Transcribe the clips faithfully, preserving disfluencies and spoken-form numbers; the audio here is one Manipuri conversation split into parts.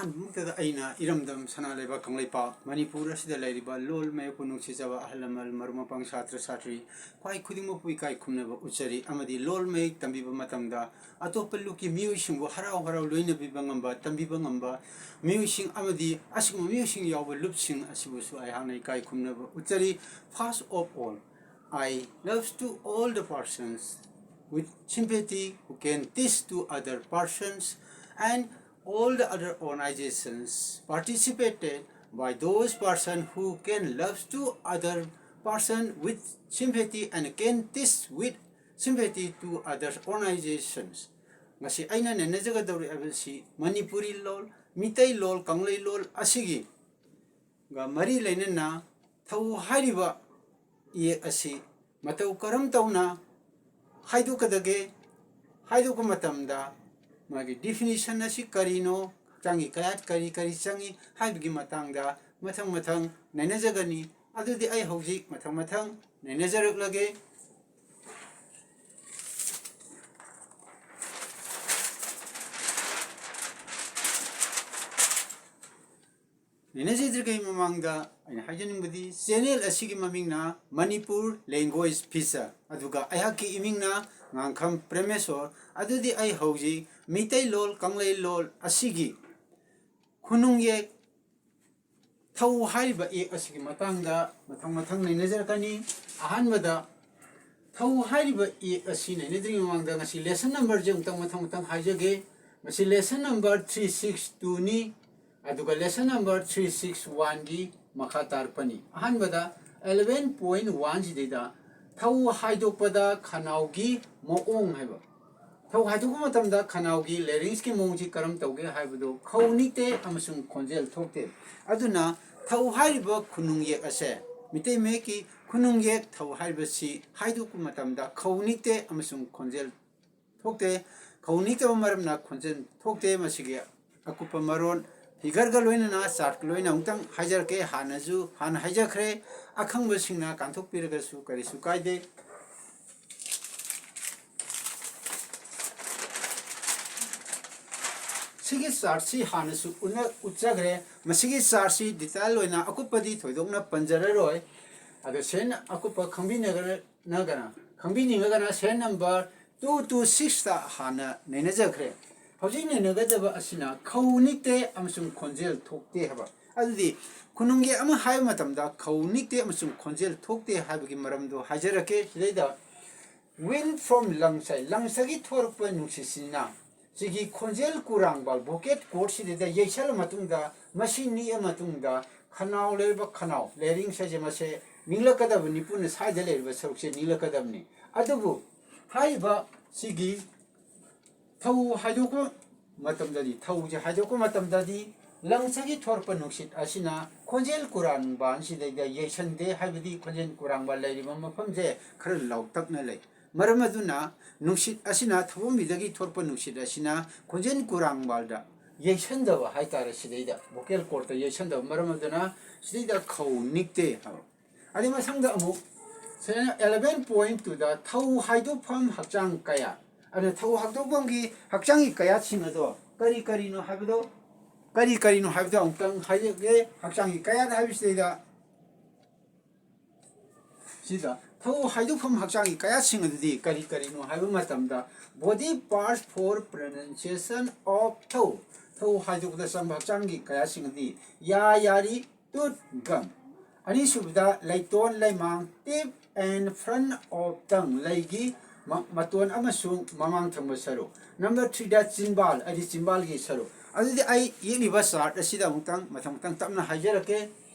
ꯑꯗꯨꯃꯛꯇꯗ ꯑꯩꯅ ꯏꯔꯝꯗꯝ ꯁꯅꯥ ꯂꯩꯕꯥꯛ ꯀꯪꯂꯩꯄꯥꯛ ꯃꯅꯤꯄꯨꯔ ꯑꯁꯤꯗ ꯂꯩꯔꯤꯕ ꯂꯣꯜ ꯃꯌꯦꯛꯄꯨ ꯅꯨꯡꯁꯤꯖꯕ ꯑꯍꯜ ꯂꯃꯟ, ꯃꯔꯨꯞ ꯃꯄꯥꯡ, ꯁꯥꯇ꯭ꯔ ꯁꯥꯇ꯭ꯔꯤ ꯈ꯭ꯋꯥꯏ ꯈꯨꯗꯤꯡꯃꯛꯄꯨ ꯏꯀꯥꯏ ꯈꯨꯝꯅꯕ ꯎꯠꯆꯔꯤ꯫ ꯑꯃꯗꯤ ꯂꯣꯜ ꯃꯌꯦꯛ ꯇꯝꯕꯤꯕ ꯃꯇꯝꯗ ꯑꯇꯣꯞꯄ ꯂꯨꯞꯀꯤ ꯃꯤꯑꯣꯏꯁꯤꯡꯕꯨ ꯍꯔꯥꯎ ꯍꯔꯥꯎ ꯂꯣꯏꯅꯕꯤꯕ ꯉꯝꯕ, ꯇꯝꯕꯤꯕ ꯉꯝꯕ ꯃꯤꯑꯣꯏꯁꯤꯡ ꯑꯃꯗꯤ ꯑꯁꯤꯒꯨꯝꯕ ꯃꯤꯑꯣꯏꯁꯤꯡ ꯌꯥꯎꯕ ꯂꯨꯞꯁꯤꯡ ꯑꯁꯤꯕꯨꯁꯨ ꯑꯩꯍꯥꯛꯅ ꯏꯀꯥꯏ ꯈꯨꯝꯅꯕ ꯎꯠꯆꯔꯤ꯫ First of all, I love to all the persons with sympathy who can teach to other persons and all the other organizations participated by those person who can love to other person with sympathy and can teach with sympathy to other organizations꯫ ꯉꯁꯤ ꯑꯩꯅ ꯅꯩꯅꯖꯒꯗꯧꯔꯤꯕꯁꯤ ꯃꯅꯤꯄꯨꯔꯤ ꯂꯣꯜ, ꯃꯤꯇꯩ ꯂꯣꯜ, ꯀꯪꯂꯩ ꯂꯣꯜ ꯑꯁꯤꯒꯤ ꯒ ꯃꯔꯤ ꯂꯩꯅꯅ ꯊꯧ ꯍꯥꯏꯔꯤꯕ ꯏꯌꯦꯛ ꯑꯁꯤ ꯃꯇꯧ ꯀꯔꯝ ꯇꯧꯅ ꯍꯥꯏꯗꯣꯛꯀꯗꯒꯦ? ꯍꯥꯏꯗꯣꯛꯄ ꯃꯇꯝꯗ ꯃꯥꯒꯤ definition ꯑꯁꯤ ꯀꯔꯤꯅꯣ? ꯍꯛꯆꯥꯡꯒꯤ ꯀꯌꯥꯠ ꯀꯔꯤ ꯀꯔꯤ ꯆꯪꯏ ꯍꯥꯏꯕꯒꯤ ꯃꯇꯥꯡꯗ ꯃꯊꯪ ꯃꯊꯪ ꯅꯩꯅꯖꯒꯅꯤ꯫ ꯑꯗꯨꯗꯤ ꯑꯩ ꯍꯧꯖꯤꯛ ꯃꯊꯪ ꯃꯊꯪ ꯅꯩꯅꯖꯔꯛꯂꯒꯦ꯫ ꯅꯩꯅꯖꯗ꯭ꯔꯤꯉꯩ ꯃꯃꯥꯡꯗ ꯑꯩꯅ ꯍꯥꯏꯖꯅꯤꯡꯕꯗꯤ channel ꯑꯁꯤꯒꯤ ꯃꯃꯤꯡꯅ ꯃꯅꯤꯄꯨꯔ language feature, ꯑꯗꯨꯒ ꯑꯩꯍꯥꯛꯀꯤ ꯏꯃꯤꯡꯅ ꯉꯥꯡꯈꯝ ꯄ꯭ꯔꯦꯃꯦꯁꯣꯔ꯫ ꯑꯗꯨꯗꯤ ꯑꯩ ꯍꯧꯖꯤꯛ ꯃꯤꯇꯩꯂꯣꯜ ꯀꯪꯂꯩꯂꯣꯜ ꯑꯁꯤꯒꯤ ꯈꯨꯅꯨꯡ ꯌꯦꯛ ꯊꯧ ꯍꯥꯏꯔꯤꯕ ꯏꯌꯦꯛ ꯑꯁꯤꯒꯤ ꯃꯇꯥꯡꯗ ꯃꯊꯪ ꯃꯊꯪ ꯅꯩꯅꯖꯔꯛꯀꯅꯤ꯫ ꯑꯍꯥꯟꯕꯗ ꯊꯧ ꯍꯥꯏꯔꯤꯕ ꯏꯌꯦꯛ ꯑꯁꯤ ꯅꯩꯅꯗ꯭ꯔꯤꯉꯩ ꯃꯃꯥꯡꯗ ꯉꯁꯤ lesson numberꯁꯦ ꯑꯃꯨꯛꯇꯪ ꯃꯊꯪ ꯃꯊꯪ ꯍꯥꯏꯖꯒꯦ꯫ ꯃꯁꯤ lesson number three six twoꯅꯤ, ꯑꯗꯨꯒ lesson number three six oneꯒꯤ ꯃꯈꯥ ꯇꯥꯔꯛꯄꯅꯤ꯫ ꯑꯍꯥꯟꯕꯗ eleven point oneꯁꯤꯗꯩꯗ ꯊꯧ ꯍꯥꯏꯗꯣꯛꯄꯗ ꯈꯅꯥꯎꯒꯤ ꯃꯑꯣꯡ ꯍꯥꯏꯕ꯫ ꯊꯧ ꯍꯥꯏꯗꯣꯛꯄ ꯃꯇꯝꯗ ꯈꯅꯥꯎꯒꯤ larynxꯀꯤ ꯃꯑꯣꯡꯁꯤ ꯀꯔꯝ ꯇꯧꯒꯦ ꯍꯥꯏꯕꯗꯨ ꯈꯧ ꯅꯤꯛꯇꯦ ꯑꯃꯁꯨꯡ ꯈꯣꯟꯖꯦꯜ ꯊꯣꯛꯇꯦ꯫ ꯑꯗꯨꯅ ꯊꯧ ꯍꯥꯏꯔꯤꯕ ꯈꯨꯅꯨꯡ ꯌꯦꯛ ꯑꯁꯦ, ꯃꯤꯇꯩ ꯃꯌꯦꯛꯀꯤ ꯈꯨꯅꯨꯡ ꯌꯦꯛ ꯊꯧ ꯍꯥꯏꯔꯤꯕꯁꯤ ꯍꯥꯏꯗꯣꯛꯄ ꯃꯇꯝꯗ ꯈꯧ ꯅꯤꯛꯇꯦ ꯑꯃꯁꯨꯡ ꯈꯣꯟꯖꯦꯜ ꯊꯣꯛꯇꯦ꯫ ꯈꯧ ꯅꯤꯛꯇꯕ ꯃꯔꯝꯅ ꯈꯣꯟꯖꯦꯜ ꯊꯣꯛꯇꯦ꯫ ꯃꯁꯤꯒꯤ ꯑꯀꯨꯞꯄ ꯃꯔꯣꯜ figureꯒ ꯂꯣꯏꯅꯅ chartꯀ ꯂꯣꯏꯅ ꯑꯃꯨꯛꯇꯪ ꯍꯥꯏꯖꯔꯛꯀꯦ꯫ ꯍꯥꯟꯅꯁꯨ, ꯍꯥꯟꯅ ꯍꯥꯏꯖꯈ꯭ꯔꯦ꯫ ꯑꯈꯪꯕꯁꯤꯡꯅ ꯀꯥꯟꯊꯣꯛꯄꯤꯔꯒꯁꯨ ꯀꯔꯤꯁꯨ ꯀꯥꯏꯗꯦ꯫ ꯁꯤꯒꯤ ꯆꯥꯔꯠꯁꯤ ꯍꯥꯟꯅꯁꯨ ꯎꯠꯅ ꯎꯠꯆꯈ꯭ꯔꯦ꯫ ꯃꯁꯤꯒꯤ ꯆꯥꯔꯠꯁꯤ ꯗꯤꯇꯦꯜ ꯑꯣꯏꯅ ꯑꯀꯨꯞꯄꯗꯤ ꯊꯣꯏꯗꯣꯛꯅ ꯄꯟꯖꯔꯔꯣꯏ꯫ ꯑꯗꯣ ꯁꯦꯟ ꯑꯀꯨꯞꯄ ꯈꯪꯕꯤꯅꯒꯅ ꯈꯪꯕꯤꯅꯤꯡꯉꯒꯅ ꯁꯦꯟ ꯅꯝꯕꯔ ꯇꯨ ꯇꯨ ꯁꯤꯛꯁꯇ ꯍꯥꯟꯅ ꯅꯩꯅꯖꯈ꯭ꯔꯦ꯫ ꯍꯧꯖꯤꯛ ꯅꯩꯅꯒꯗꯕ ꯑꯁꯤꯅ ꯈꯧ ꯅꯤꯛꯇꯦ ꯑꯃꯁꯨꯡ ꯈꯣꯟꯖꯦꯜ ꯊꯣꯛꯇꯦ ꯍꯥꯏꯕ꯫ ꯑꯗꯨꯗꯤ ꯈꯨꯅꯨꯡꯒꯤ ꯑꯃ ꯍꯥꯏꯕ ꯃꯇꯝꯗ ꯈꯧ ꯅꯤꯛꯇꯦ ꯑꯃꯁꯨꯡ ꯈꯣꯟꯖꯦꯜ ꯊꯣꯛꯇꯦ ꯍꯥꯏꯕꯒꯤ ꯃꯔꯝꯗꯣ ꯍꯥꯏꯖꯔꯛꯀꯦ꯫ ꯁꯤꯗꯩꯗ wind from ꯂꯪꯁꯥꯏ, ꯂꯪꯁꯒꯤ ꯊꯣꯔꯛꯄ ꯅꯨꯡꯁꯤꯠꯁꯤꯅ ꯁꯤꯒꯤ ꯈꯣꯟꯖꯦꯜ ꯀꯨꯔꯥꯡꯕ vocal cord ꯁꯤꯗꯩꯗ ꯌꯩꯁꯜꯂ ꯃꯇꯨꯡꯗ, ꯃꯁꯤ ꯅꯤꯛꯑ ꯃꯇꯨꯡꯗ ꯈꯅꯥꯎ ꯂꯩꯔꯤꯕ ꯈꯅꯥꯎ larynx ꯍꯥꯏꯁꯦ ꯃꯁꯦ ꯅꯤꯛꯂꯛꯀꯗꯕꯅꯤ, ꯄꯨꯟꯅ ꯁ꯭ꯋꯥꯏꯗ ꯂꯩꯔꯤꯕ ꯁꯔꯨꯛꯁꯦ ꯅꯤꯛꯂꯛꯀꯗꯕꯅꯤ꯫ ꯑꯗꯨꯕꯨ ꯍꯥꯏꯔꯤꯕ ꯁꯤꯒꯤ ꯊꯧ ꯍꯥꯏꯗꯣꯛꯄ ꯃꯇꯝꯗꯗꯤ, ꯊꯧꯁꯦ ꯍꯥꯏꯗꯣꯛꯄ ꯃꯇꯝꯗꯗꯤ ꯂꯪꯁꯒꯤ ꯊꯣꯔꯛꯄ ꯅꯨꯡꯁꯤꯠ ꯑꯁꯤꯅ ꯈꯣꯟꯖꯦꯜ ꯀꯨꯔꯥꯡꯕ ꯑꯁꯤꯗꯩꯗ ꯌꯩꯁꯟꯗꯦ, ꯍꯥꯏꯕꯗꯤ ꯈꯣꯟꯖꯦꯜ ꯀꯨꯔꯥꯡꯕ ꯂꯩꯔꯤꯕ ꯃꯐꯝꯁꯦ ꯈꯔ ꯂꯥꯎꯇꯛꯅ ꯂꯩ꯫ ꯃꯔꯝ ꯑꯗꯨꯅ ꯅꯨꯡꯁꯤꯠ ꯑꯁꯤꯅ, ꯊꯧꯕꯨꯝꯕꯤꯗꯒꯤ ꯊꯣꯔꯛꯄ ꯅꯨꯡꯁꯤꯠ ꯑꯁꯤꯅ ꯈꯣꯟꯖꯦꯜ ꯀꯨꯔꯥꯡꯕꯗ ꯌꯩꯁꯟꯗꯕ ꯍꯥꯏꯇꯥꯔꯦ꯫ ꯁꯤꯗꯩꯗ vocal cordꯇ ꯌꯩꯁꯟꯗꯕ ꯃꯔꯝ ꯑꯗꯨꯅ ꯁꯤꯗꯩꯗ ꯈꯧ ꯅꯤꯛꯇꯦ ꯍꯥꯏꯕ꯫ ꯑꯗꯩ ꯃꯊꯪꯗ ꯑꯃꯨꯛ ꯁꯤꯗꯅ eleven point twoꯗ ꯊꯧ ꯍꯥꯏꯗꯣꯛꯐꯝ ꯍꯛꯆꯥꯡ ꯀꯌꯥꯠ꯫ ꯑꯗꯨꯅ ꯊꯧ ꯍꯥꯏꯗꯣꯛꯐꯝꯒꯤ ꯍꯛꯆꯥꯡꯒꯤ ꯀꯌꯥꯠꯁꯤꯡ ꯑꯗꯣ ꯀꯔꯤ ꯀꯔꯤꯅꯣ ꯍꯥꯏꯕꯗꯣ, ꯀꯔꯤ ꯀꯔꯤꯅꯣ ꯍꯥꯏꯕꯗꯣ ꯑꯃꯨꯛꯇꯪ ꯍꯥꯏꯖꯒꯦ꯫ ꯍꯛꯆꯥꯡꯒꯤ ꯀꯌꯥꯠ ꯍꯥꯏꯕꯁꯤꯗꯩꯗ ꯁꯤꯗ ꯊꯧ ꯍꯥꯏꯗꯣꯛꯐꯝ ꯍꯛꯆꯥꯡꯒꯤ ꯀꯌꯥꯠꯁꯤꯡ ꯑꯗꯨꯗꯤ ꯀꯔꯤ ꯀꯔꯤꯅꯣ ꯍꯥꯏꯕ ꯃꯇꯝꯗ, body parts for pronunciation of ꯊꯧ, ꯊꯧ ꯍꯥꯏꯗꯣꯛꯄꯗ ꯆꯪꯕ ꯍꯛꯆꯥꯡꯒꯤ ꯀꯌꯥꯠꯁꯤꯡ ꯑꯗꯨꯗꯤ ꯌꯥ, ꯌꯥꯔꯤ, tooth, gum꯫ ꯑꯅꯤꯁꯨꯕꯗ ꯂꯩꯇꯣꯟ, ꯂꯩꯃꯥꯡ, tip and front of tongue, ꯂꯩꯒꯤ ꯃ-, ꯃꯇꯣꯟ ꯑꯃꯁꯨꯡ ꯃꯃꯥꯡ ꯊꯪꯕ ꯁꯔꯨꯛ꯫ Number threeꯗ ꯆꯤꯟꯕꯥꯜ, ꯍꯥꯏꯗꯤ ꯆꯤꯟꯕꯥꯜꯒꯤ ꯁꯔꯨꯛ꯫ ꯑꯗꯨꯗꯤ ꯑꯩ ꯌꯦꯛꯂꯤꯕ chart ꯑꯁꯤꯗ ꯑꯃꯨꯛꯇꯪ, ꯃꯊꯪ ꯃꯊꯪ ꯇꯞꯅ ꯍꯥꯏꯖꯔꯛꯀꯦ꯫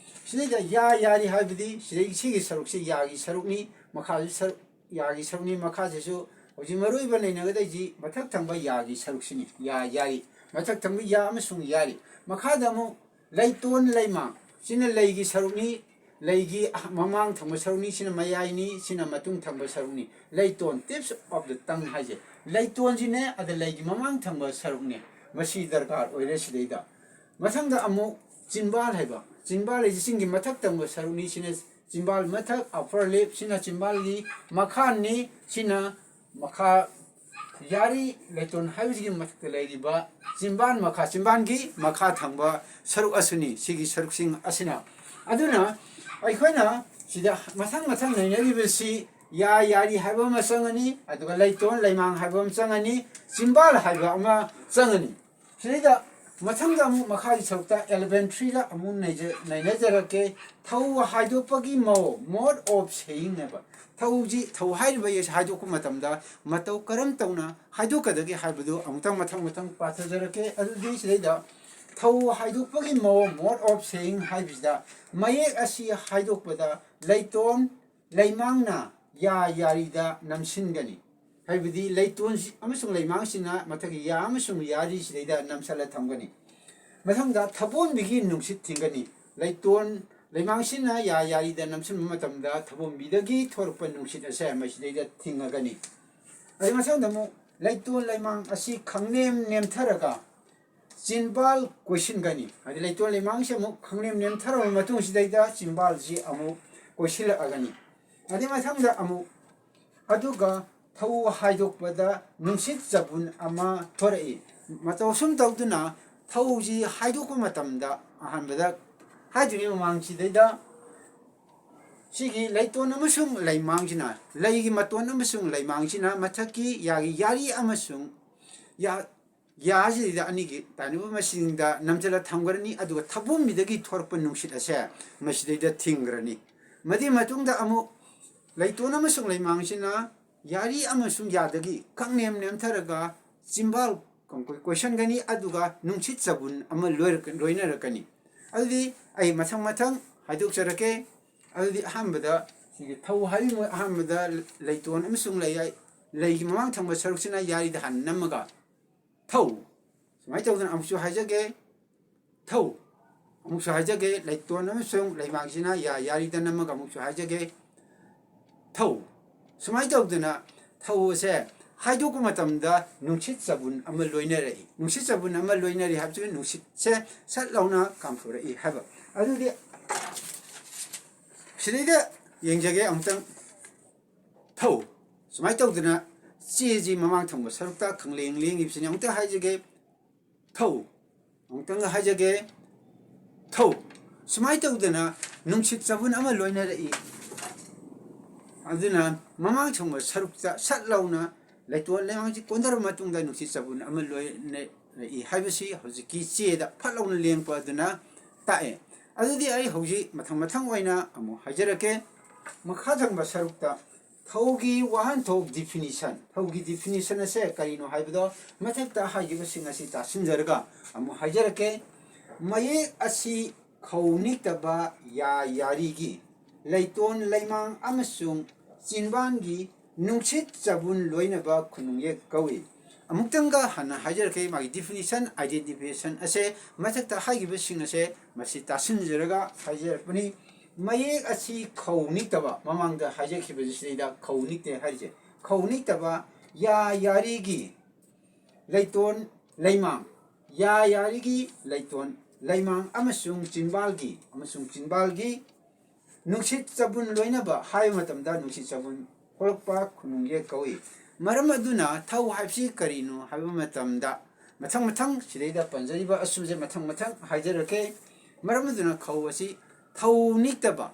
ꯁꯤꯗꯩꯗ ꯌꯥ, ꯌꯥꯔꯤ ꯍꯥꯏꯕꯗꯤ ꯁꯤꯗꯩ ꯁꯤꯒꯤ ꯁꯔꯨꯛꯁꯤ ꯌꯥꯒꯤ ꯁꯔꯨꯛꯅꯤ, ꯃꯈꯥꯁꯤ ꯁꯔꯨꯛ, ꯌꯥꯒꯤ ꯁꯔꯨꯛꯅꯤ꯫ ꯃꯈꯥꯁꯤꯁꯨ ꯍꯧꯖꯤꯛ ꯃꯔꯨ ꯑꯣꯏꯕ ꯅꯩꯅꯒꯗꯣꯏꯁꯤ ꯃꯊꯛ ꯊꯪꯕ ꯌꯥꯒꯤ ꯁꯔꯨꯛꯁꯤꯅꯤ꯫ ꯌꯥ, ꯌꯥꯔꯤ꯫ ꯃꯊꯛ ꯊꯪꯕ ꯌꯥ ꯑꯃꯁꯨꯡ ꯌꯥꯔꯤ꯫ ꯃꯈꯥꯗ ꯑꯃꯨꯛ ꯂꯩꯇꯣꯟ, ꯂꯩꯃꯥꯡ꯫ ꯁꯤꯅ ꯂꯩꯒꯤ ꯁꯔꯨꯛꯅꯤ, ꯂꯩꯒꯤ ꯑꯍ-, ꯃꯃꯥꯡ ꯊꯪꯕ ꯁꯔꯨꯛꯅꯤ, ꯁꯤꯅ ꯃꯌꯥꯏꯅꯤ, ꯁꯤꯅ ꯃꯇꯨꯡ ꯊꯪꯕ ꯁꯔꯨꯛꯅꯤ꯫ ꯂꯩꯇꯣꯟ, tips of the tongue ꯍꯥꯏꯁꯦ ꯂꯩꯇꯣꯟꯁꯤꯅꯦ, ꯑꯗ ꯂꯩꯒꯤ ꯃꯃꯥꯡ ꯊꯪꯕ ꯁꯔꯨꯛꯅꯦ꯫ ꯃꯁꯤ ꯗꯔꯀꯥꯔ ꯑꯣꯏꯔꯦ ꯁꯤꯗꯩꯗ꯫ ꯃꯊꯪꯗ ꯑꯃꯨꯛ ꯆꯤꯟꯕꯥꯜ ꯍꯥꯏꯕ꯫ ꯆꯤꯟꯕꯥꯜ ꯍꯥꯏꯁꯦ ꯆꯤꯟꯒꯤ ꯃꯊꯛ ꯊꯪꯕ ꯁꯔꯨꯛꯅꯤ, ꯁꯤꯅ ꯆꯤꯟꯕꯥꯜ ꯃꯊꯛ, upper lip, ꯁꯤꯅ ꯆꯤꯟꯕꯥꯜꯒꯤ ꯃꯈꯥꯅꯤ, ꯁꯤꯅ ꯃꯈꯥ ꯌꯥꯔꯤ ꯂꯩꯇꯣꯟ ꯍꯥꯏꯕꯁꯤꯒꯤ ꯃꯊꯛꯇ ꯂꯩꯔꯤꯕ ꯆꯤꯝꯕꯥꯟ ꯃꯈꯥ, ꯆꯤꯝꯕꯥꯟꯒꯤ ꯃꯈꯥ ꯊꯪꯕ ꯁꯔꯨꯛ ꯑꯁꯤꯅꯤ, ꯁꯤꯒꯤ ꯁꯔꯨꯛꯁꯤꯡ ꯑꯁꯤꯅ꯫ ꯑꯗꯨꯅ ꯑꯩꯈꯣꯏꯅ ꯁꯤꯗ ꯃꯊꯪ ꯃꯊꯪ ꯅꯩꯅꯔꯤꯕꯁꯤ ꯌꯥ ꯌꯥꯔꯤ ꯍꯥꯏꯕ ꯑꯃ ꯆꯪꯉꯅꯤ, ꯑꯗꯨꯒ ꯂꯩꯇꯣꯟ ꯂꯩꯃꯥꯡ ꯍꯥꯏꯕ ꯑꯃ ꯆꯪꯉꯅꯤ, ꯆꯤꯝꯕꯥꯜ ꯍꯥꯏꯕ ꯑꯃ ꯆꯪꯉꯅꯤ꯫ ꯁꯤꯗꯩꯗ ꯃꯊꯪꯗ ꯑꯃꯨꯛ ꯃꯈꯥꯒꯤ ꯁꯔꯨꯛꯇ eleven three ꯗ ꯑꯃꯨꯛ ꯅꯩꯖ-, ꯅꯩꯅꯖꯔꯛꯀꯦ꯫ ꯊꯧ ꯍꯥꯏꯗꯣꯛꯄꯒꯤ ꯃꯑꯣꯡ, mode of saying ꯅꯦꯕ꯫ ꯊꯧꯁꯤ, ꯊꯧ ꯍꯥꯏꯔꯤꯕ ꯌꯦꯁꯤ ꯍꯥꯏꯗꯣꯛꯄ ꯃꯇꯝꯗ ꯃꯇꯧ ꯀꯔꯝ ꯇꯧꯅ ꯍꯥꯏꯗꯣꯛꯀꯗꯒꯦ ꯍꯥꯏꯕꯗꯨ ꯑꯃꯨꯛꯇꯪ ꯃꯊꯪ ꯃꯊꯪ ꯄꯥꯊꯖꯔꯛꯀꯦ꯫ ꯑꯗꯨꯗꯤ ꯁꯤꯗꯩꯗ ꯊꯧ ꯍꯥꯏꯗꯣꯛꯄꯒꯤ ꯃꯑꯣꯡ, mode of saying ꯍꯥꯏꯕꯁꯤꯗ ꯃꯌꯦꯛ ꯑꯁꯤ ꯍꯥꯏꯗꯣꯛꯄꯗ ꯂꯩꯇꯣꯟ ꯂꯩꯃꯥꯡꯅ ꯌꯥ ꯌꯥꯔꯤꯗ ꯅꯝꯁꯤꯟꯒꯅꯤ꯫ ꯍꯥꯏꯕꯗꯤ ꯂꯩꯇꯣꯟ ꯑꯃꯁꯨꯡ ꯂꯩꯃꯥꯡꯁꯤꯅ ꯃꯊꯛꯀꯤ ꯌꯥ ꯑꯃꯁꯨꯡ ꯌꯥꯔꯤꯁꯤꯗꯩꯗ ꯅꯝꯁꯤꯜꯂ ꯊꯝꯒꯅꯤ꯫ ꯃꯊꯪꯗ ꯊꯕꯣꯟꯕꯤꯒꯤ ꯅꯨꯡꯁꯤꯠ ꯊꯤꯡꯒꯅꯤ꯫ ꯂꯩꯇꯣꯟ ꯂꯩꯃꯥꯡꯁꯤꯅ ꯌꯥ ꯌꯥꯔꯤꯗ ꯅꯝꯁꯤꯟꯕ ꯃꯇꯝꯗ ꯊꯕꯣꯟꯕꯤꯗꯒꯤ ꯊꯣꯔꯛꯄ ꯅꯨꯡꯁꯤꯠ ꯑꯁꯦ ꯃꯁꯤꯗꯩꯗ ꯊꯤꯡꯉꯒꯅꯤ꯫ ꯑꯗꯨ ꯃꯊꯪꯗ ꯑꯃꯨꯛ ꯂꯩꯇꯣꯟ ꯂꯩꯃꯥꯡ ꯑꯁꯤ ꯈꯪꯅꯦꯝ ꯅꯦꯝꯊꯔꯒ ꯆꯤꯟꯕꯥꯜ ꯀꯣꯏꯁꯤꯟꯒꯅꯤ꯫ ꯍꯥꯏꯗꯤ ꯂꯩꯇꯣꯟ ꯂꯩꯃꯥꯡꯁꯤ ꯑꯃꯨꯛ ꯈꯪꯅꯦꯝ ꯅꯦꯝꯊꯔꯕ ꯃꯇꯨꯡꯁꯤꯗꯩꯗ ꯆꯤꯟꯕꯥꯜꯁꯤ ꯑꯃꯨꯛ ꯀꯣꯏꯁꯤꯜꯂꯛꯑꯒꯅꯤ꯫ ꯑꯗꯨꯏ ꯃꯊꯪꯗ ꯑꯃꯨꯛ ꯑꯗꯨꯒ ꯊꯧ ꯍꯥꯏꯗꯣꯛꯄꯗ ꯅꯨꯡꯁꯤꯠ ꯆꯕꯨꯟ ꯑꯃ ꯊꯣꯔꯛꯏ꯫ ꯃꯇꯧ ꯁꯨꯝ ꯇꯧꯗꯨꯅ ꯊꯧꯁꯤ ꯍꯥꯏꯗꯣꯛꯄ ꯃꯇꯝꯗ ꯑꯍꯥꯟꯕꯗ ꯍꯥꯏꯗ꯭ꯔꯤꯉꯩ ꯃꯃꯥꯡꯁꯤꯗꯩꯗ ꯁꯤꯒꯤ ꯂꯩꯇꯣꯟ ꯑꯃꯁꯨꯡ ꯂꯩꯃꯥꯡꯁꯤꯅ, ꯂꯩꯒꯤ ꯃꯇꯣꯟ ꯑꯃꯁꯨꯡ ꯂꯩꯃꯥꯡꯁꯤꯅ ꯃꯊꯛꯀꯤ ꯌꯥꯒꯤ ꯌꯥꯔꯤ ꯑꯃꯁꯨꯡ ꯌꯥ-, ꯌꯥꯁꯤꯗ ꯑꯅꯤꯒꯤ ꯇꯥꯏꯅꯕ ꯃꯁꯤꯡꯗ ꯅꯝꯁꯤꯜꯂ ꯊꯝꯈ꯭ꯔꯅꯤ꯫ ꯑꯗꯨꯒ ꯊꯕꯣꯝꯕꯤꯗꯒꯤ ꯊꯣꯔꯛꯄ ꯅꯨꯡꯁꯤꯠ ꯑꯁꯦ ꯃꯁꯤꯗꯩꯗ ꯊꯤꯡꯈ꯭ꯔꯅꯤ꯫ ꯃꯗꯨꯒꯤ ꯃꯇꯨꯡꯗ ꯑꯃꯨꯛ ꯂꯩꯇꯣꯟ ꯑꯃꯁꯨꯡ ꯂꯩꯃꯥꯡꯁꯤꯅ ꯌꯥꯔꯤ ꯑꯃꯁꯨꯡ ꯌꯥꯗꯒꯤ ꯈꯪꯅꯦꯝ ꯅꯦꯝꯊꯔꯒ ꯆꯤꯝꯕꯥꯜ ꯀꯣꯏ-, ꯀꯣꯏꯁꯟꯒꯅꯤ꯫ ꯑꯗꯨꯒ ꯅꯨꯡꯁꯤꯠ ꯆꯕꯨꯟ ꯑꯃ ꯂꯣꯏꯔꯛ-, ꯂꯣꯏꯅꯔꯛꯀꯅꯤ꯫ ꯑꯗꯨꯗꯤ ꯑꯩ ꯃꯊꯪ ꯃꯊꯪ ꯍꯥꯏꯗꯣꯛꯆꯔꯛꯀꯦ꯫ ꯑꯗꯨꯗꯤ ꯑꯍꯥꯟꯕꯗ ꯁꯤꯒꯤ ꯊꯧ ꯍꯥꯏꯔꯤꯕ ꯑꯍꯥꯟꯕꯗ ꯂꯩꯇꯣꯟ ꯑꯃꯁꯨꯡ ꯂꯩ-, ꯂꯩꯒꯤ ꯃꯃꯥꯡ ꯊꯪꯕ ꯁꯔꯨꯛꯁꯤꯅ ꯌꯥꯔꯤꯗ ꯍꯥꯟꯅ ꯅꯝꯃꯒ ꯊꯧ꯫ ꯁꯨꯃꯥꯏꯅ ꯇꯧꯗꯅ ꯑꯃꯨꯛꯁꯨ ꯍꯥꯏꯖꯒꯦ꯫ ꯊꯧ꯫ ꯑꯃꯨꯛꯁꯨ ꯍꯥꯏꯖꯒꯦ꯫ ꯂꯩꯇꯣꯟ ꯑꯃꯁꯨꯡ ꯂꯩꯃꯥꯡꯁꯤꯅ ꯌꯥ ꯌꯥꯔꯤꯗ ꯅꯝꯃꯒ ꯑꯃꯨꯛꯁꯨ ꯍꯥꯏꯖꯒꯦ꯫ ꯊꯧ꯫ ꯁꯨꯃꯥꯏꯅ ꯇꯧꯗꯅ ꯊꯧ ꯑꯁꯦ ꯍꯥꯏꯗꯣꯛꯄ ꯃꯇꯝꯗ ꯅꯨꯡꯁꯤꯠ ꯆꯕꯨꯟ ꯑꯃ ꯂꯣꯏꯅꯔꯛꯏ꯫ ꯅꯨꯡꯁꯤꯠ ꯆꯕꯨꯟ ꯑꯃ ꯂꯣꯏꯅꯔꯤ ꯍꯥꯏꯕꯁꯤꯅ ꯅꯨꯡꯁꯤꯠꯁꯦ ꯁꯠ ꯂꯥꯎꯅ ꯀꯥꯝꯊꯣꯔꯛꯏ ꯍꯥꯏꯕ꯫ ꯑꯗꯨꯗꯤ ꯁꯤꯗꯩꯗ ꯌꯦꯡꯖꯒꯦ ꯑꯃꯨꯛꯇꯪ꯫ ꯊꯧ꯫ ꯁꯨꯃꯥꯏꯅ ꯇꯧꯗꯅ ꯆꯦꯁꯤ ꯃꯃꯥꯡ ꯊꯪꯕ ꯁꯔꯨꯛꯇ ꯈꯪꯂꯦꯡ ꯂꯦꯡꯉꯤꯕꯁꯤꯅꯤ꯫ ꯑꯃꯨꯛꯇ ꯍꯥꯏꯖꯒꯦ, ꯊꯧ꯫ ꯑꯃꯨꯛꯇꯪꯒ ꯍꯥꯏꯖꯒꯦ, ꯊꯧ꯫ ꯁꯨꯃꯥꯏꯅ ꯇꯧꯗꯅ ꯅꯨꯡꯁꯤꯠ ꯆꯕꯨꯟ ꯑꯃ ꯂꯣꯏꯅꯔꯛꯏ꯫ ꯑꯗꯨꯅ ꯃꯃꯥꯡ ꯊꯪꯕ ꯁꯔꯨꯛꯇ ꯁꯠ ꯂꯥꯎꯅ ꯂꯩꯇꯣꯟ ꯂꯩꯃꯥꯡꯁꯤ ꯀꯣꯟꯊꯔꯕ ꯃꯇꯨꯡꯗ ꯅꯨꯡꯁꯤꯠ ꯆꯕꯨꯟ ꯑꯃ ꯂꯣꯏꯅꯔꯛꯏ ꯍꯥꯏꯕꯁꯤ ꯍꯧꯖꯤꯛꯀꯤ ꯆꯦꯗ ꯐꯠ ꯂꯥꯎꯅ ꯂꯦꯡꯉꯛꯄ ꯑꯗꯨꯅ ꯇꯥꯛꯑꯦ꯫ ꯑꯗꯨꯗꯤ ꯑꯩ ꯍꯧꯖꯤꯛ ꯃꯊꯪ ꯃꯊꯪ ꯑꯣꯏꯅ ꯑꯃꯨꯛ ꯍꯥꯏꯖꯔꯛꯀꯦ꯫ ꯃꯈꯥ ꯊꯪꯕ ꯁꯔꯨꯛꯇ ꯊꯧꯒꯤ ꯋꯥꯍꯟꯊꯣꯛ definition, ꯊꯧꯒꯤ definition ꯑꯁꯦ ꯀꯔꯤꯅꯣ ꯍꯥꯏꯕꯗꯣ ꯃꯊꯛꯇ ꯍꯥꯏꯈꯤꯕꯁꯤꯡ ꯑꯁꯤ ꯇꯥꯁꯤꯟꯖꯔꯒ ꯑꯃꯨꯛ ꯍꯥꯏꯖꯔꯛꯀꯦ꯫ ꯃꯌꯦꯛ ꯑꯁꯤ ꯈꯧ ꯅꯤꯛꯇꯕ ꯌꯥ ꯌꯥꯔꯤꯒꯤ, ꯂꯩꯇꯣꯟ ꯂꯩꯃꯥꯡ ꯑꯃꯁꯨꯡ ꯆꯤꯟꯕꯥꯟꯒꯤ ꯅꯨꯡꯁꯤꯠ ꯆꯕꯨꯟ ꯂꯣꯏꯅꯕ ꯈꯨꯅꯨꯡꯌꯦꯛ ꯀꯧꯏ꯫ ꯑꯃꯨꯛꯇꯪꯒ ꯍꯟꯅ ꯍꯥꯏꯖꯔꯛꯀꯦ, ꯃꯥꯒꯤ definition, identification ꯑꯁꯦ ꯃꯊꯛꯇ ꯍꯥꯏꯈꯤꯕꯁꯤꯡ ꯑꯁꯦ ꯃꯁꯤ ꯇꯥꯁꯤꯟꯖꯔꯒ ꯍꯥꯏꯖꯔꯛꯄꯅꯤ꯫ ꯃꯌꯦꯛ ꯑꯁꯤ ꯈꯧ ꯅꯤꯛꯇꯕ, ꯃꯃꯥꯡꯗ ꯍꯥꯏꯖꯈꯤꯕꯁꯤꯗꯩꯗ ꯈꯧ ꯅꯤꯛꯇꯦ ꯍꯥꯏꯔꯤꯁꯦ, ꯈꯧ ꯅꯤꯛꯇꯕ ꯌꯥ ꯌꯥꯔꯤꯒꯤ ꯂꯩꯇꯣꯟ ꯂꯩꯃꯥꯡ, ꯌꯥ ꯌꯥꯔꯤꯒꯤ ꯂꯩꯇꯣꯟ ꯂꯩꯃꯥꯡ ꯑꯃꯁꯨꯡ ꯆꯤꯟꯕꯥꯜꯒꯤ, ꯑꯃꯁꯨꯡ ꯆꯤꯟꯕꯥꯜꯒꯤ ꯅꯨꯡꯁꯤꯠ ꯆꯕꯨꯟ ꯂꯣꯏꯅꯕ ꯍꯥꯏꯕ ꯃꯇꯝꯗ ꯅꯨꯡꯁꯤꯠ ꯆꯕꯨꯟ ꯊꯣꯛꯂꯛꯄ ꯈꯨꯅꯨꯡꯌꯦꯛ ꯀꯧꯏ꯫ ꯃꯔꯝ ꯑꯗꯨꯅ ꯊꯧ ꯍꯥꯏꯕꯁꯤ ꯀꯔꯤꯅꯣ ꯍꯥꯏꯕ ꯃꯇꯝꯗ ꯃꯊꯪ ꯃꯊꯪ ꯁꯤꯗꯩꯗ ꯄꯟꯖꯔꯤꯕ ꯑꯁꯨꯁꯦ ꯃꯊꯪ ꯃꯊꯪ ꯍꯥꯏꯖꯔꯛꯀꯦ꯫ ꯃꯔꯝ ꯑꯗꯨꯅ ꯈꯧ ꯑꯁꯤ ꯊꯧ ꯅꯤꯛꯇꯕ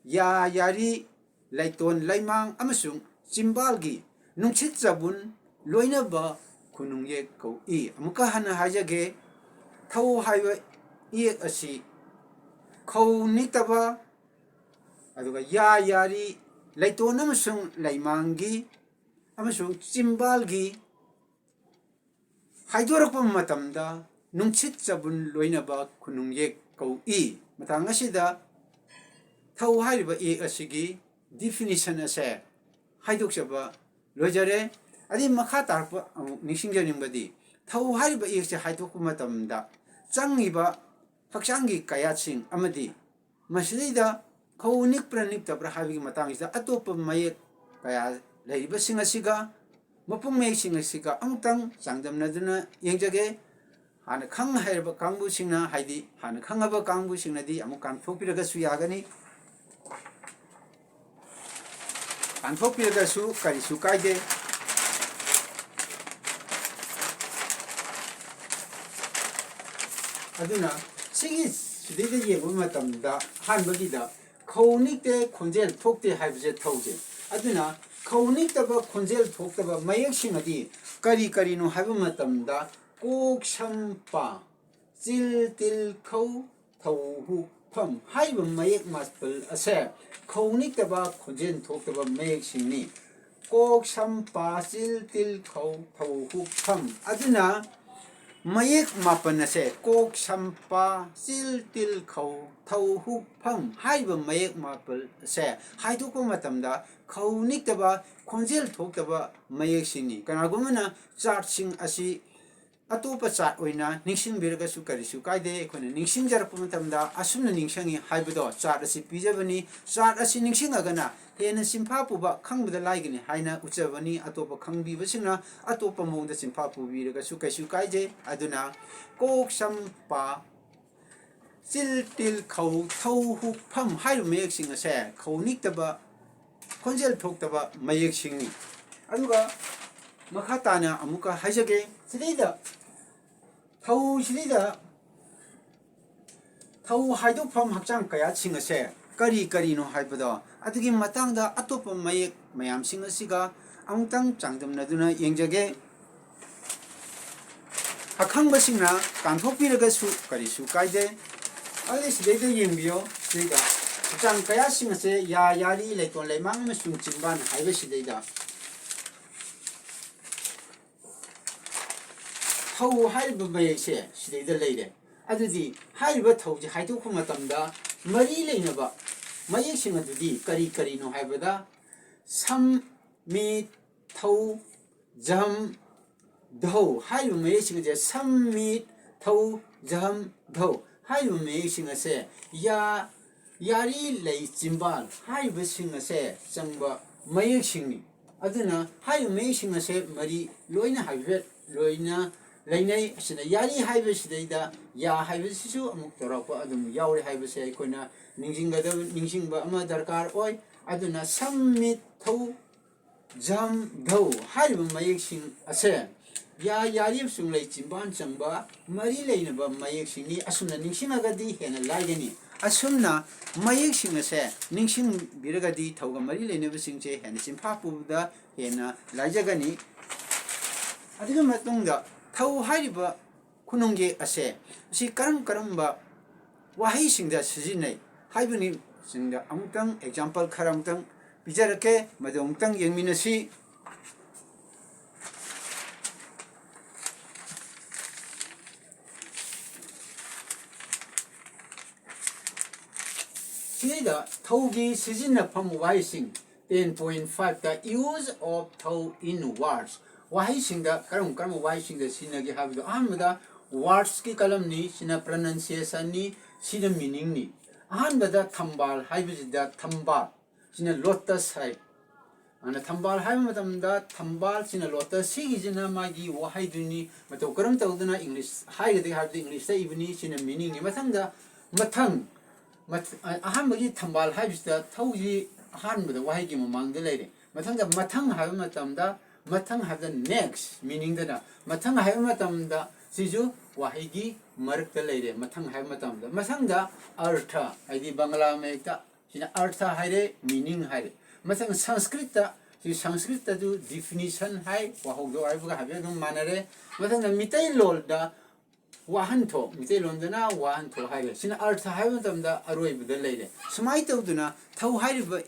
ꯌꯥ ꯌꯥꯔꯤ, ꯂꯩꯇꯣꯟ ꯂꯩꯃꯥꯡ ꯑꯃꯁꯨꯡ ꯆꯤꯝꯕꯥꯜꯒꯤ ꯅꯨꯡꯁꯤꯠ ꯆꯕꯨꯟ ꯂꯣꯏꯅꯕ ꯈꯨꯅꯨꯡꯌꯦꯛ ꯀꯧꯏ꯫ ꯑꯃꯨꯛꯀ ꯍꯟꯅ ꯍꯥꯏꯖꯒꯦ, ꯊꯧ ꯍꯥꯏꯕ ꯏꯌꯦꯛ ꯑꯁꯤ ꯈꯧ ꯅꯤꯛꯇꯕ, ꯑꯗꯨꯒ ꯌꯥ ꯌꯥꯔꯤ, ꯂꯩꯇꯣꯟ ꯑꯃꯁꯨꯡ ꯂꯩꯃꯥꯡꯒꯤ ꯑꯃꯁꯨꯡ ꯆꯤꯝꯕꯥꯜꯒꯤ ꯍꯥꯏꯗꯣꯔꯛꯄ ꯃꯇꯝꯗ ꯅꯨꯡꯁꯤꯠ ꯆꯕꯨꯟ ꯂꯣꯏꯅꯕ ꯈꯨꯅꯨꯡꯌꯦꯛ ꯀꯧꯏ꯫ ꯃꯇꯥꯡ ꯑꯁꯤꯗ ꯊꯧ ꯍꯥꯏꯔꯤꯕ ꯏꯌꯦꯛ ꯑꯁꯤꯒꯤ definition ꯑꯁꯦ ꯍꯥꯏꯗꯣꯛꯆꯕ ꯂꯣꯏꯖꯔꯦ꯫ ꯑꯗꯩ ꯃꯈꯥ ꯇꯥꯔꯛꯄ ꯑꯃꯨꯛ ꯅꯤꯡꯁꯤꯡꯖꯅꯤꯡꯕꯗꯤ, ꯊꯧ ꯍꯥꯏꯔꯤꯕ ꯏꯌꯦꯛꯁꯦ ꯍꯥꯏꯗꯣꯛꯄ ꯃꯇꯝꯗ ꯆꯪꯉꯤꯕ ꯍꯛꯆꯥꯡꯒꯤ ꯀꯌꯥꯠꯁꯤꯡ ꯑꯃꯗꯤ ꯃꯁꯤꯗꯩꯗ ꯈꯧ ꯅꯤꯛꯄ꯭ꯔꯥ ꯅꯤꯛꯇꯕ꯭ꯔꯥ ꯍꯥꯏꯕꯒꯤ ꯃꯇꯥꯡꯁꯤꯗ ꯑꯇꯣꯞꯄ ꯃꯌꯦꯛ ꯀꯌꯥ ꯂꯩꯔꯤꯕꯁꯤꯡ ꯑꯁꯤꯒ, ꯃꯄꯨꯡ ꯃꯌꯦꯛꯁꯤꯡ ꯑꯁꯤꯒ ꯑꯃꯨꯛꯇꯪ ꯆꯥꯡꯗꯝꯅꯗꯨꯅ ꯌꯦꯡꯖꯒꯦ꯫ ꯍꯥꯟꯅ ꯈꯪ ꯍꯩꯔꯕ ꯀꯥꯡꯕꯨꯁꯤꯡꯅ, ꯍꯥꯏꯗꯤ ꯍꯥꯟꯅ ꯈꯪꯉꯕ ꯀꯥꯡꯕꯨꯁꯤꯡꯅꯗꯤ ꯑꯃꯨꯛ ꯀꯥꯟꯊꯣꯛꯄꯤꯔꯒꯁꯨ ꯌꯥꯒꯅꯤ꯫ ꯀꯥꯟꯊꯣꯛꯄꯤꯔꯒꯁꯨ ꯀꯔꯤꯁꯨ ꯀꯥꯏꯗꯦ꯫ ꯑꯗꯨꯅ ꯁꯤꯒꯤ ꯁꯤꯗꯩꯗ ꯌꯦꯡꯕ ꯃꯇꯝꯗ ꯑꯍꯥꯟꯕꯒꯤꯗ ꯈꯧ ꯅꯤꯛꯇꯦ, ꯈꯣꯟꯖꯦꯜ ꯊꯣꯛꯇꯦ ꯍꯥꯏꯕꯁꯦ ꯊꯧꯁꯦ꯫ ꯑꯗꯨꯅ ꯈꯧ ꯅꯤꯛꯇꯕ, ꯈꯣꯟꯖꯦꯜ ꯊꯣꯛꯇꯕ ꯃꯌꯦꯛꯁꯤꯡ ꯑꯗꯤ ꯀꯔꯤ ꯀꯔꯤꯅꯣ ꯍꯥꯏꯕ ꯃꯇꯝꯗ ꯀꯣꯛ ꯁꯝ ꯄꯥ, ꯆꯤꯜ ꯇꯤꯜ ꯈꯧ ꯊꯧ ꯍꯨꯛ ꯐꯝ ꯍꯥꯏꯔꯤꯕ ꯃꯌꯦꯛ ꯃꯥꯄꯜ ꯑꯁꯦ ꯈꯧ ꯅꯤꯛꯇꯕ, ꯈꯣꯟꯖꯦꯜ ꯊꯣꯛꯇꯕ ꯃꯌꯦꯛꯁꯤꯡꯅꯤ꯫ ꯀꯣꯛ ꯁꯝ ꯄꯥ ꯆꯤꯜ ꯇꯤꯜ ꯈꯧ ꯊꯧ ꯍꯨꯛ ꯐꯝ꯫ ꯑꯗꯨꯅ ꯃꯌꯦꯛ ꯃꯥꯄꯜ ꯑꯁꯦ ꯀꯣꯛ ꯁꯝ ꯄꯥ ꯆꯤꯜ ꯇꯤꯜ ꯈꯧ ꯊꯧ ꯍꯨꯛ ꯐꯝ ꯍꯥꯏꯔꯤꯕ ꯃꯌꯦꯛ ꯃꯥꯄꯜ ꯑꯁꯦ ꯍꯥꯏꯗꯣꯛꯄ ꯃꯇꯝꯗ ꯈꯧ ꯅꯤꯛꯇꯕ, ꯈꯣꯟꯖꯦꯜ ꯊꯣꯛꯇꯕ ꯃꯌꯦꯛꯁꯤꯡꯅꯤ꯫ ꯀꯅꯥꯒꯨꯝꯕꯅ ꯆꯥꯔꯠꯁꯤꯡ ꯑꯁꯤ ꯑꯇꯣꯞꯄ ꯆꯥꯔꯠ ꯑꯣꯏꯅ ꯅꯤꯡꯁꯤꯡꯕꯤꯔꯒꯁꯨ ꯀꯔꯤꯁꯨ ꯀꯥꯏꯗꯦ꯫ ꯑꯩꯈꯣꯏꯅ ꯅꯤꯡꯁꯤꯡꯖꯔꯛꯄ ꯃꯇꯝꯗ ꯑꯁꯨꯝꯅ ꯅꯤꯡꯁꯤꯡꯉꯤ ꯍꯥꯏꯕꯗꯣ ꯆꯥꯔꯠ ꯑꯁꯤ ꯄꯤꯖꯕꯅꯤ꯫ ꯆꯥꯔꯠ ꯑꯁꯤ ꯅꯤꯡꯁꯤꯡꯉꯒꯅ ꯍꯦꯟꯅ ꯆꯤꯟꯐꯥ ꯄꯨꯕ, ꯈꯪꯕꯗ ꯂꯥꯏꯒꯅꯤ ꯍꯥꯏꯅ ꯎꯠꯆꯕꯅꯤ꯫ ꯑꯇꯣꯞꯄ ꯈꯪꯕꯤꯕꯁꯤꯡꯅ ꯑꯇꯣꯞꯄ ꯃꯑꯣꯡꯗ ꯆꯤꯟꯐꯥ ꯄꯨꯕꯤꯔꯒꯁꯨ ꯀꯩꯁꯨ ꯀꯥꯏꯗꯦ꯫ ꯑꯗꯨꯅ ꯀꯣꯛ ꯁꯝ ꯄꯥ ꯆꯤꯜ ꯇꯤꯜ ꯈꯧ ꯊꯧ ꯍꯨꯛ ꯐꯝ ꯍꯥꯏꯔꯤꯕ ꯃꯌꯦꯛꯁꯤꯡ ꯑꯁꯦ ꯈꯧ ꯅꯤꯛꯇꯕ, ꯈꯣꯟꯖꯦꯜ ꯊꯣꯛꯇꯕ ꯃꯌꯦꯛꯁꯤꯡꯅꯤ꯫ ꯑꯗꯨꯒ ꯃꯈꯥ ꯇꯥꯅ ꯑꯃꯨꯛꯀ ꯍꯥꯏꯖꯒꯦ꯫ ꯁꯤꯗꯩꯗ ꯊꯧ, ꯁꯤꯗꯩꯗ ꯊꯧ ꯍꯥꯏꯗꯣꯛꯐꯝ ꯍꯛꯆꯥꯡ ꯀꯌꯥꯠꯁꯤꯡ ꯑꯁꯦ ꯀꯔꯤ ꯀꯔꯤꯅꯣ ꯍꯥꯏꯕꯗꯣ ꯑꯗꯨꯒꯤ ꯃꯇꯥꯡꯗ ꯑꯇꯣꯞꯄ ꯃꯌꯦꯛ ꯃꯌꯥꯝꯁꯤꯡ ꯑꯁꯤꯒ ꯑꯃꯨꯛꯇꯪ ꯆꯥꯡꯗꯝꯅꯗꯨꯅ ꯌꯦꯡꯖꯒꯦ꯫ ꯑꯈꯪꯕꯁꯤꯡꯅ ꯀꯥꯟꯊꯣꯛꯄꯤꯔꯒꯁꯨ ꯀꯔꯤꯁꯨ ꯀꯥꯏꯗꯦ꯫ ꯑꯗꯨꯗꯤ ꯁꯤꯗꯩꯗ ꯌꯦꯡꯕꯤꯌꯣ꯫ ꯁꯤꯗꯩꯗ ꯍꯛꯆꯥꯡ ꯀꯌꯥꯠꯁꯤꯡ ꯑꯁꯦ ꯌꯥ, ꯌꯥꯔꯤ, ꯂꯩꯇꯣꯟ, ꯂꯩꯃꯥꯡ ꯑꯃꯁꯨꯡ ꯆꯤꯟꯕꯥꯟ ꯍꯥꯏꯕꯁꯤꯗꯩꯗ ꯊꯧ ꯍꯥꯏꯔꯤꯕ ꯃꯌꯦꯛꯁꯦ ꯁꯤꯗꯩꯗ ꯂꯩꯔꯦ꯫ ꯑꯗꯨꯗꯤ ꯍꯥꯏꯔꯤꯕ ꯊꯧꯁꯦ ꯍꯥꯏꯗꯣꯛꯄ ꯃꯇꯝꯗ ꯃꯔꯤ ꯂꯩꯅꯕ ꯃꯌꯦꯛꯁꯤꯡ ꯑꯗꯨꯗꯤ ꯀꯔꯤ ꯀꯔꯤꯅꯣ ꯍꯥꯏꯕꯗ ꯁꯝ, ꯃꯤꯠ, ꯊꯧ, ꯖꯝ, ꯙꯧ ꯍꯥꯏꯔꯤꯕ ꯃꯌꯦꯛꯁꯤꯡ ꯑꯁꯦ ꯁꯝ, ꯃꯤꯠ, ꯊꯧ, ꯖꯝ, ꯙꯧ ꯍꯥꯏꯔꯤꯕ ꯃꯌꯦꯛꯁꯤꯡ ꯑꯁꯦ ꯌꯥ, ꯌꯥꯔꯤ, ꯂꯩ, ꯆꯤꯝꯕꯥꯜ ꯍꯥꯏꯔꯤꯕꯁꯤꯡ ꯑꯁꯦ ꯆꯪꯕ ꯃꯌꯦꯛꯁꯤꯡꯅꯤ꯫ ꯑꯗꯨꯅ ꯍꯥꯏꯔꯤꯕ ꯃꯌꯦꯛꯁꯤꯡ ꯑꯁꯦ ꯃꯔꯤ ꯂꯣꯏꯅ ꯍꯥꯏꯐꯦꯠ ꯂꯣꯏꯅ ꯂꯩꯅꯩ꯫ ꯑꯁꯤꯅ ꯌꯥꯔꯤ ꯍꯥꯏꯕꯁꯤꯗꯩꯗ ꯌꯥ ꯍꯥꯏꯕꯁꯤꯁꯨ ꯑꯃꯨꯛ ꯇꯧꯔꯛꯄ ꯑꯗꯨꯝ ꯌꯥꯎꯔꯦ ꯍꯥꯏꯕꯁꯦ ꯑꯩꯈꯣꯏꯅ ꯅꯤꯡꯁꯤꯡꯒꯗꯕ, ꯅꯤꯡꯁꯤꯡꯕ ꯑꯃ ꯗꯔꯀꯥꯔ ꯑꯣꯏ꯫ ꯑꯗꯨꯅ ꯁꯝ, ꯃꯤꯠ, ꯊꯧ, ꯖꯝ, ꯙꯧ ꯍꯥꯏꯔꯤꯕ ꯃꯌꯦꯛꯁꯤꯡ ꯑꯁꯦ ꯌꯥ ꯌꯥꯔꯤ ꯑꯃꯁꯨꯡ ꯂꯩ ꯆꯤꯝꯕꯥꯟ ꯆꯪꯕ ꯃꯔꯤ ꯂꯩꯅꯕ ꯃꯌꯦꯛꯁꯤꯡꯅꯤ꯫ ꯑꯁꯨꯝꯅ ꯅꯤꯡꯁꯤꯡꯉꯒꯗꯤ ꯍꯦꯟꯅ ꯂꯥꯏꯒꯅꯤ꯫ ꯑꯁꯨꯝꯅ ꯃꯌꯦꯛꯁꯤꯡ ꯑꯁꯦ ꯅꯤꯡꯁꯤꯡꯕꯤꯔꯒꯗꯤ ꯊꯧꯒ ꯃꯔꯤ ꯂꯩꯅꯕꯁꯤꯡꯁꯦ ꯍꯦꯟꯅ ꯆꯤꯟꯐꯥ ꯄꯨꯕꯗ ꯍꯦꯟꯅ ꯂꯥꯏꯖꯒꯅꯤ꯫ ꯑꯗꯨꯒꯤ ꯃꯇꯨꯡꯗ ꯊꯧ ꯍꯥꯏꯔꯤꯕ ꯈꯨꯅꯨꯡꯒꯤ ꯑꯁꯦ ꯑꯁꯤ ꯀꯔꯝ ꯀꯔꯝꯕ ꯋꯥꯍꯩꯁꯤꯡꯗ ꯁꯤꯖꯤꯟꯅꯩ ꯍꯥꯏꯕꯅꯤꯁꯤꯡꯗ ꯑꯃꯨꯛꯇꯪ example ꯈꯔ ꯑꯃꯨꯛꯇꯪ ꯄꯤꯖꯔꯛꯀꯦ, ꯃꯗꯨ ꯑꯃꯨꯛꯇꯪ ꯌꯦꯡꯃꯤꯟꯅꯁꯤ꯫ ꯁꯤꯗꯩꯗ ꯊꯧꯒꯤ ꯁꯤꯖꯤꯟꯅꯐꯝ ꯋꯥꯍꯩꯁꯤꯡ ten point five ꯇ use of ꯊꯧ in words꯫ ꯋꯥꯍꯩꯁꯤꯡꯗ ꯀꯔꯝ ꯀꯔꯝꯕ ꯋꯥꯍꯩꯁꯤꯡꯗ ꯁꯤꯖꯤꯟꯅꯒꯦ ꯍꯥꯏꯕꯗꯣ ꯑꯍꯥꯟꯕꯗ words ꯀꯤ column ꯅꯤ, ꯁꯤꯅ pronunciation ꯅꯤ, ꯁꯤꯅ meaning ꯅꯤ꯫ ꯑꯍꯥꯟꯕꯗ ꯊꯝꯕꯥꯜ ꯍꯥꯏꯕꯁꯤꯗ ꯊꯝꯕꯥꯜ, ꯁꯤꯅ lotus ꯍꯥꯏ꯫ ꯑꯗꯨꯅ ꯊꯝꯕꯥꯜ ꯍꯥꯏꯕ ꯃꯇꯝꯗ ꯊꯝꯕꯥꯜ, ꯁꯤꯅ lotus, ꯁꯤꯒꯤꯁꯤꯅ ꯃꯥꯒꯤ ꯋꯥꯍꯩꯗꯨꯅꯤ꯫ ꯃꯇꯧ ꯀꯔꯝ ꯇꯧꯗꯅ English ꯍꯥꯏꯒꯗꯒꯦ ꯍꯥꯏꯕꯗ English ꯇ ꯏꯕꯅꯤ, ꯁꯤꯅ meaning ꯅꯤ꯫ ꯃꯊꯪꯗ ꯃꯊꯪ, ꯃꯊ-, ꯑꯍꯥꯟꯕꯒꯤ ꯊꯝꯕꯥꯜ ꯍꯥꯏꯕꯁꯤꯗ ꯊꯧꯁꯤ ꯑꯍꯥꯟꯕꯗ ꯋꯥꯍꯩꯒꯤ ꯃꯃꯥꯡꯗ ꯂꯩꯔꯦ꯫ ꯃꯊꯪꯗ ꯃꯊꯪ ꯍꯥꯏꯕ ꯃꯇꯝꯗ, ꯃꯊꯪ ꯍꯥꯏꯕꯗ next meaning ꯗꯅ, ꯃꯊꯪ ꯍꯥꯏꯕ ꯃꯇꯝꯗ ꯁꯤꯁꯨ ꯋꯥꯍꯩꯒꯤ ꯃꯔꯛꯇ ꯂꯩꯔꯦ꯫ ꯃꯊꯪ ꯍꯥꯏꯕ ꯃꯇꯝꯗ, ꯃꯊꯪꯗ ꯑꯔꯊ, ꯍꯥꯏꯗꯤ ꯕꯪꯒꯂꯥ ꯃꯌꯦꯛꯇ ꯁꯤꯅ ꯑꯔꯊ ꯍꯥꯏꯔꯦ, meaning ꯍꯥꯏꯔꯦ꯫ ꯃꯊꯪ ꯁꯪꯁꯀ꯭ꯔꯤꯠꯇ, ꯁꯤ ꯁꯪꯁꯀ꯭ꯔꯤꯠꯇꯁꯨ definition ꯍꯥꯏ, ꯋꯥꯍꯧꯗꯣ ꯍꯥꯏꯕꯒ ꯍꯥꯏꯐꯦꯠ ꯑꯗꯨꯝ ꯃꯥꯟꯅꯔꯦ꯫ ꯃꯊꯪꯗ ꯃꯤꯇꯩꯂꯣꯟꯗ ꯋꯥꯍꯟꯊꯣꯛ, ꯃꯤꯇꯩꯂꯣꯟꯗꯅ ꯋꯥꯍꯟꯊꯣꯛ ꯍꯥꯏꯔꯦ꯫ ꯁꯤꯅ ꯑꯔꯊ ꯍꯥꯏꯕ ꯃꯇꯝꯗ ꯑꯔꯣꯏꯕꯗ ꯂꯩꯔꯦ꯫ ꯁꯨꯃꯥꯏꯅ ꯇꯧꯗꯅ ꯊꯧ ꯍꯥꯏꯔꯤꯕ,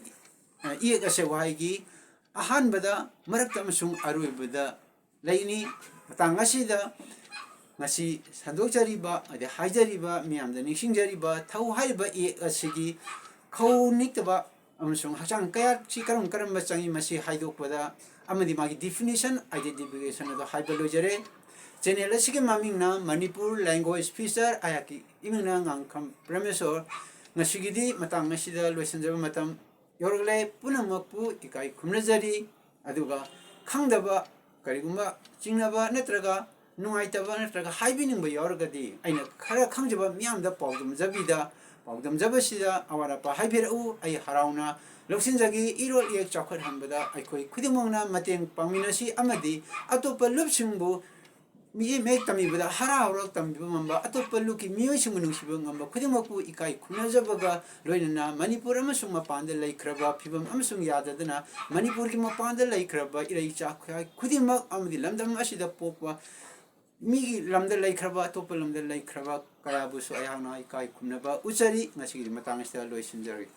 ꯑ, ꯏꯌꯦꯛ ꯑꯁꯦ ꯋꯥꯍꯩꯒꯤ ꯑꯍꯥꯟꯕꯗ, ꯃꯔꯛꯇ ꯑꯃꯁꯨꯡ ꯑꯔꯣꯏꯕꯗ ꯂꯩꯅꯤ꯫ ꯃꯇꯥꯡ ꯑꯁꯤꯗ ꯉꯁꯤ ꯁꯟꯗꯣꯛꯆꯔꯤꯕ, ꯑꯗꯩ ꯍꯥꯏꯖꯔꯤꯕ, ꯃꯤꯌꯥꯝꯗ ꯅꯤꯡꯁꯤꯡꯖꯔꯤꯕ ꯊꯧ ꯍꯥꯏꯔꯤꯕ ꯏꯌꯦꯛ ꯑꯁꯤꯒꯤ ꯈꯧ ꯅꯤꯛꯇꯕ ꯑꯃꯁꯨꯡ ꯍꯛꯆꯥꯡ ꯀꯌꯥꯠꯁꯤ ꯀꯔꯝ ꯀꯔꯝꯕ ꯆꯪꯏ, ꯃꯁꯤ ꯍꯥꯏꯗꯣꯛꯄꯗ ꯑꯃꯗꯤ ꯃꯥꯒꯤ definition, identification ꯑꯗꯨ ꯍꯥꯏꯕ ꯂꯣꯏꯖꯔꯦ꯫ Channel ꯑꯁꯤꯒꯤ ꯃꯃꯤꯡꯅ Manipur Language Feature, ꯑꯩꯍꯥꯛꯀꯤ ꯏꯃꯤꯡꯅ ꯉꯥꯡꯈꯝ ꯄ꯭ꯔꯃꯦꯁꯣꯔ꯫ ꯉꯁꯤꯒꯤꯗꯤ ꯃꯇꯥꯡ ꯑꯁꯤꯗ ꯂꯣꯏꯁꯤꯟꯖꯕ ꯃꯇꯝ ꯌꯧꯔꯛꯂꯦ꯫ ꯄꯨꯝꯅꯃꯛꯄꯨ ꯏꯀꯥꯏ ꯈꯨꯝꯅꯖꯔꯤ꯫ ꯑꯗꯨꯒ ꯈꯪꯗꯕ, ꯀꯔꯤꯒꯨꯝꯕ ꯆꯤꯡꯅꯕ ꯅꯠꯇ꯭ꯔꯒ ꯅꯨꯡꯉꯥꯏꯇꯕ ꯅꯠꯇ꯭ꯔꯒ ꯍꯥꯏꯕꯤꯅꯤꯡꯕ ꯌꯥꯎꯔꯒꯗꯤ ꯑꯩꯅ ꯈꯔ ꯈꯪꯖꯕ ꯃꯤꯌꯥꯝꯗ ꯄꯥꯎꯗꯝꯖꯕꯤꯗ, ꯄꯥꯎꯗꯝꯖꯕꯁꯤꯗ ꯑꯋꯥꯠ ꯑꯄꯥ ꯍꯥꯏꯕꯤꯔꯛꯎ꯫ ꯑꯩ ꯍꯔꯥꯎꯅ ꯂꯧꯁꯤꯟꯖꯒꯦ꯫ ꯏꯔꯣꯜ ꯏꯌꯦꯛ ꯆꯥꯎꯈꯠꯍꯟꯕꯗ ꯑꯩꯈꯣꯏ ꯈꯨꯗꯤꯡꯃꯛꯅ ꯃꯇꯦꯡ ꯄꯥꯡꯃꯤꯟꯅꯁꯤ ꯑꯃꯗꯤ ꯑꯇꯣꯞꯄ ꯂꯨꯞꯁꯤꯡꯕꯨ ꯃꯤꯠꯌꯦꯡ ꯃꯌꯦꯛ ꯇꯝꯕꯤꯕꯗ ꯍꯔꯥꯎ ꯍꯔꯥꯎ ꯇꯝꯕꯤꯕ ꯉꯝꯕ, ꯑꯇꯣꯞꯄ ꯂꯨꯞꯀꯤ ꯃꯤꯑꯣꯏꯁꯤꯡꯕꯨ ꯅꯨꯡꯁꯤꯕ ꯉꯝꯕ ꯈꯨꯗꯤꯡꯃꯛꯄꯨ ꯏꯀꯥꯏ ꯈꯨꯝꯅꯖꯕꯒ ꯂꯣꯏꯅꯅ ꯃꯅꯤꯄꯨꯔ ꯑꯃꯁꯨꯡ ꯃꯄꯥꯟꯗ ꯂꯩꯈ꯭ꯔꯕ ꯐꯤꯕꯝ ꯑꯃꯁꯨꯡ ꯌꯥꯗꯗꯅ ꯃꯅꯤꯄꯨꯔꯒꯤ ꯃꯄꯥꯟꯗ ꯂꯩꯈ꯭ꯔꯕ ꯏꯔꯩꯆꯥ ꯈꯨꯌꯥ ꯈꯨꯗꯤꯡꯃꯛ ꯑꯃꯗꯤ ꯂꯝꯗꯝ ꯑꯁꯤꯗ ꯄꯣꯛꯄ ꯃꯤꯒꯤ ꯂꯝꯗ ꯂꯩꯈ꯭ꯔꯕ, ꯑꯇꯣꯞꯄ ꯂꯝꯗ ꯂꯩꯈ꯭ꯔꯕ ꯀꯌꯥꯕꯨꯁꯨ ꯑꯩꯍꯥꯛꯅ ꯏꯀꯥꯏ ꯈꯨꯝꯅꯕ ꯎꯠꯆꯔꯤ꯫ ꯉꯁꯤꯒꯤꯗꯤ ꯃꯇꯥꯡ ꯑꯁꯤꯗ ꯂꯣꯏꯁꯤꯟꯖꯔꯒꯦ꯫